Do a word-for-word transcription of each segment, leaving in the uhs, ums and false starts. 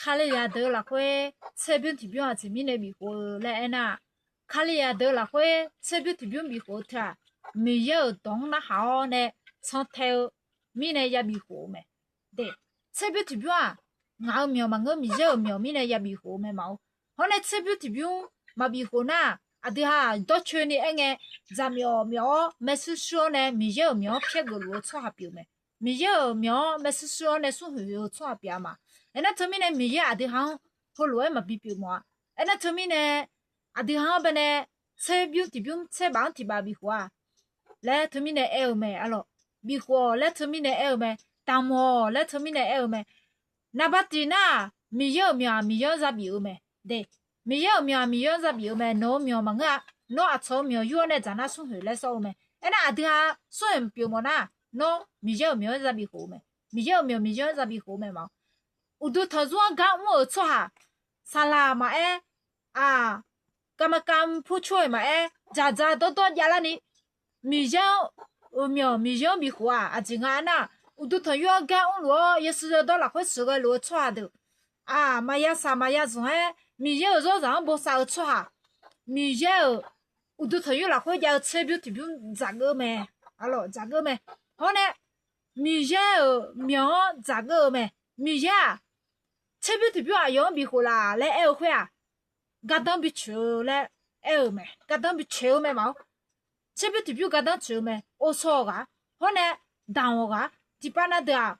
Kalizaq deuq-eu lafkhoer tserbymr tiqbymr aqjeq mirnae bifkhof-eu laer aernar-aq, Kalizaq deuq-eu lafkhoer tserbymr tiqbymr bifkhof-eu teu-aq, Miqyaer-euq dawq-anr narhaq-awr nae cantae-eu mirnae ya bifkhof-eu mae. De, tserbymr tiqbymr-aq, ngaq-euq myawq maqngeur, Miqyaer-euq myawq mirnae ya bifkhof-eu mae maqngeur. Hawr nae tserbymr tiqbymr maqbif khof nar-aq, aqdui ha dawrcoeni aerngae, jaqmyawf myawf-awr maershuir shuir-awr nae Miqyaer-euq myawq-anr pyaer geufluf-eu tsawrhaq pyeuf-eu mae. Miqyaer-euq myawq-anr maershuir shuir-awr nae smrhuiq-eu tsawrhaq pyeuf-a ma. Aernar teumirnae Miqyaer aqdui ha-anr heulof-aer maqbi pyeuf mawf-a. Aernar teumirnae aqdui ha-anr baenae tserbymr tiqbymr tserbaf-anr tiqbaf bifkhof-a laer teumirnae aer-eu mae arlawq. Bifkhof-awq laer teumirnae aer-eu mae. Damq-awq laer teumirnae aer-eu mae. Naqba tiq nar-aq, Miqyaer-euq myawq-aq Miqyaer-anr yabif-eu mae. De, Miqyaer-euq myawq-aq Miqyaer-anr yabif-eu mae. Nawq-euq myawq maqngeur-a. Nawr aqcawq-eu myawq yur-awr nae dzaq nar smrhuiq laer sawr-eu mae. Aernar aqdui ha smrhuiq pyeuf mawf nar, nawr Miqyaer-euq myawq-anr yabif khof-eu mae. Miqyaer-euq myawq Miqyaer-anr yabif khof-eu mae maqngeur. Uqduq tanqzmr-anr gar mr-euq tsawrhaq, saqlaq maqaer, aq, garma kamq pur cawr-eu maqaer, dzaqdzaq dawrdawr javlarni, Miqyaer-euq myawq Miqyaer-anr bifkhof-aq aqjeq nga aernar, uqduq tanqnymr-anr gar mrluf-awr yawshuif yawdawr lafkhoer sheuqghae luf-eu tsawrhaq deuq, aq, maqya shaq maqya zanq-aer Miqyaer-euq zanrzaq-anr bosav-eu tsawrhaq, Miqyaer-euq uqduq tanqnymr lafkhoer jav-eu tserbymr tiqbymr dzaqgeur mae. Arlawq, dzaqgeur mae. Hawr nae Miqyaer-euq myawq-anr dzaqgeur-eu mae. Miqyaer-aq, tserbymr tiqbymr aqyawf-anr bifkhof laf laer aer-eu khoer-aq, gardanr bi tsoeq-eu laer aer-eu mae. Gardanr bi tsoeq-eu mae maqngeur. Tserbymr tiqbymr gardanr tsoeq-eu mae. Ovshaw-eu ghaq, hawr nae damq-awq ghaq, tiqpav na deuq-aq,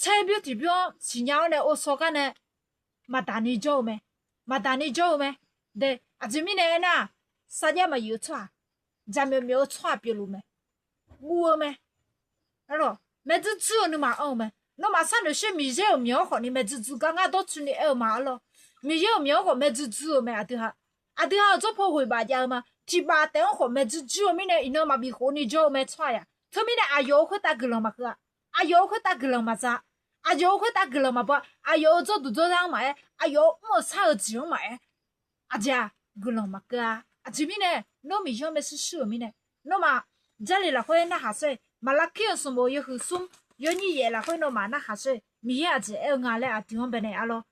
tserbymr tiqbymr-anr siqnya-awr nae ovshaw gar nae maqdaq ni jawr-eu mae. Maqdaq ni jawr-eu mae. De, aqjeq mirnae aernar-aq, sarjax maqyuif-eu tsawrhaq, jaqmyawf myawf-eu tsawrhaq pyeufluf mae. Guv-eu mae. Arlawq, maerjuir juir-eu nuima anr-eu mae. Nawmaf sharnoeq sher, Miqyaer-euq myawq-anr khawfni maerjuir juir gar ngar dawrcoeni aer-eu ma arlawq. Miqyaer-euq myawq-anr khawf maerjuir juir-eu mae aqdui ha. Aqdui ha-euq jawrpaw ghoeqbaf jav-eu ma. Tiqbaf taef-anr khawf maerjuir juir-eu mirnae iqnan maqbif khof ni jawr-eu mae tsawrhaq-aq. Teumirnae aqyawf-euq khoertav guiqlanq maqkeuv-a. Aqyawf-euq khoertav guiqlanq maqza. Aqyawf-euq khoertav guiqlanq maqbaw. Aqyawf-euq jawrduq jawrzar-anr maqaer, aqyawf-euq mr-euq shar-eu jeq-anr maqaer, aqjeq-aq guiqlanq maqkeuv-a. Aqjeq mirnae, nawr Miqyaer-anr maershuir shuir-euq mirnae, nawmaf Jarlif lafkhoer narhaq shawr-eu, Maqlarkir-euq sanqbof yawhuiq smr yawnyir yaef lafkhoer nawmaf narhaq shawr-eu, Miqyaer aqjeq aer-eu nga laer aqdui-anr baenae arlawr.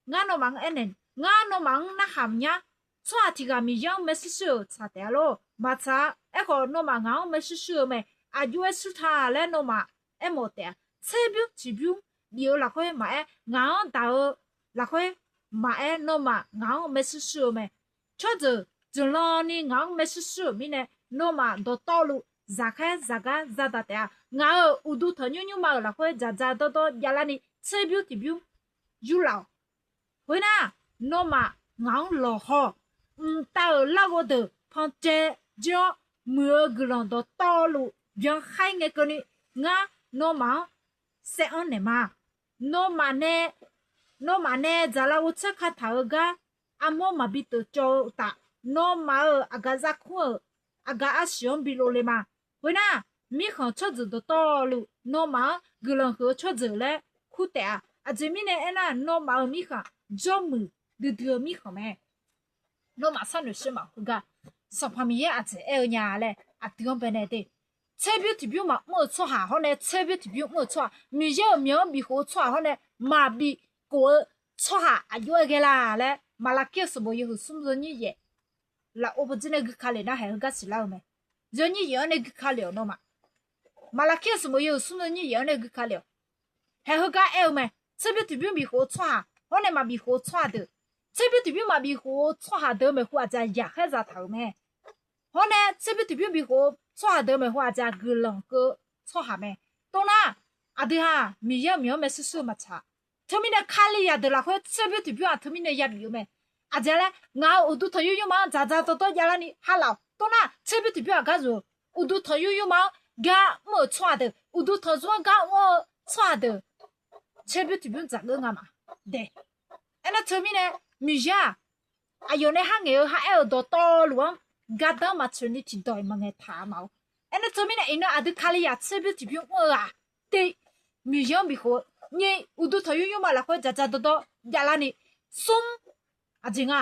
Ngar nawmaf-anr aernaeq, ngar nawmaf-anr narhaq maqnyar. Tsawrhaq tiq ghaq Miqyaer-anr maershuir shuir-euq tsaq taef-a lor. Maqtsaq-a. Aerkhawf, nawmaf ngaq-anr maershuir shuir-eu mae. Aqjox-aer shur ta laer nawmaf aermawf taef-a. Tserbymr tiqbymr bif-eu lafkhoer maqaer, ngaq-anr daq-eu lafkhoer maqaer, nawmaf ngaq-anr maershuir shuir-eu mae. Tsawrjeuq jeuqlanni ngaq-anr maershuir shuir-euq mirnae, nawmaf dawqtawvluf zaqkhaer zaqgar zadaq taef-a. Ngaq-euq uqduq tanqnymr nymrma-euq lafkhoer dzaqdzaq dawrdawr javlarni tserbymr tiqbymr yurlaf-awq. Khoernar, nawmaf ngaq-anr lawqhaw, mqtav-euq larghov deuq pancae jir-awr, muiq-eu guiqlanq dawqtawvluf byankhaer ngae keuvni, ngar nawmaf-anr saev-anr naeqma. Nawmaf nae, nawmaf nae dzaqlav ghovtser kataq-eu gar armawr maqbi teuf cawv-eu uqtaf, nawmaf-euq aqgaf zarkmr-euq aqgaf arsiq-anr bi lov le ma. Khoernar, mirkhanq tsawrjeuq dawqtawvluf nawmaf-anr guiqlanq huiq-eu tsawrjeuq laer kur taef-a. Aqjeq mirnae aernar, nawmaf-euq mirkhanq jawrmuiq duidui-eu mirkhanq mae. Nawmaf sharnoeq sher ma heugar, Sanqpaq Miqyaer aqjeq aer-eu nya laer aqdui-anr baenae de. Tserbymr tiqbymr maqmr-eu tsawrhaq hawr nae tserbymr tiqbymr mr-eu tsawrhaq, Miqyaer-euq myawq-anr bifkhof-eu tsawrhaq hawr nae maqbif khof-eu tsawrhaq aqjox-aer ghae la laer, Maqlarkir-euq sanqbof yawhuiq smr yawnyir yaef lafov pawdzer nae gui ka lef nar, haeq heugar siqlar-eu mae. Yawnyir yaef-anr nae gui ka lef-awq nawmaf. Maqlarkir-euq sanqbof yawhuiq smr yawnyir yaef-anr nae gui ka lef-awq. Haeq heugar aer-eu mae. Tserbymr tiqbymr bifkhof-eu tsawrhaq hawr nae maqbif khof-eu tsawrhaq deuq, tserbymr tiqbymr maqbif khof-eu tsawrhaq deuq-eu maeqhu aqjeq yaqkhaer zaqtaq-euq mae. Hawr nae tserbymr tiqbymr bif khof-eu tsawrhaq deuq-eu maeqhu aqjeq guiqlanq keuv-eu tsawrhaq mae. Tov nar, aqdui ha Miqyaer-euq myawq-anr maershuir shuir-eu maqtsaq. Teumirnae Kalizaq deuq lafkhoer tserbymr tiqbymr-aq teumirnae yabif-eu mae. Aqjeq laer ngaq-euq uqduq tanqnymr nymrma-anr dzaqdzaq dawrdawr javlarni ha laf-awq. Tov nar, tserbymr tiqbymr aqgar zmq-eu, uqduq tanqnymr nymrma-anr gar mr-euq tsawrhaq deuq, uqduq tanqnymr-anr gar mr-eu tsawrhaq deuq, tserbymr tiqbymr dzaqgeur nga ma. De, aernar teumirnae Miqyaer-aq, aqyawf nae har ngaeq-eu ha aer-euq dawqtawvluf-anr gardanr maqtsoeq ni tiqdawq-iq maqngaeq taq-a ma-or. Aernar teumirnae iqnan aqdui Kalizaq tserbymr tiqbymr mr-eu ghaq, tiq, Miqyaer-anr bifkhof-eu, nyiq, uqduq tanqnymr nymrma lafkhoer dzaqdzaq dawrdawr javlarni, smr, aqjeq nga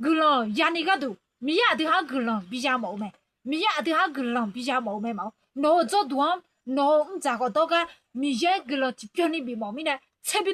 guiqlanq yani gharduq Miqyaer aqdui ha-anr guiqlanq biya mawf-eu mae. Miqyaer aqdui ha-anr guiqlanq biya mawf-eu mae ma-or. Nawq-euq jawrduq-anr nawq-euq mrdzaq ghawqdawr gar Miqyaer guiqlanq tiqbyan ni bifmawf mirnae, tserbymr